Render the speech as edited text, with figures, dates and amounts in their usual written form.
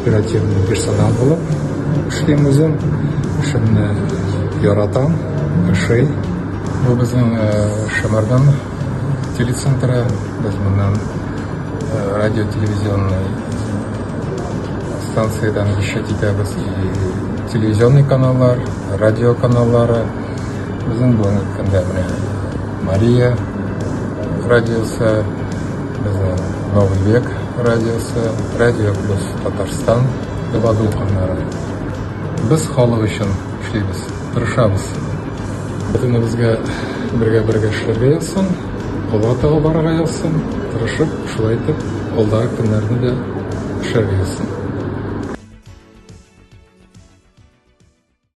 Оперативный персонал булып эшлим үзем. Эшемне яратам, ошый. Бу безнең Шәмәрдән телецентры. Без моннан радио-телевизионный станциядән вещать итәбез. И телевизионный каналлар, радио каналлары. Безнең бүгенге көндә менә Мария радиосы, безнең Новый век радиосы, Радио плюс Татарстан дәва дулкыннары. Без халык өчен эшлибез, тырышабыз. Бөтенебезгә бергә-бергә эшләргә язсын, алга таба барырга язсын, тырышып, шулай итеп, алдагы көннәрне дә эшләргә язсын.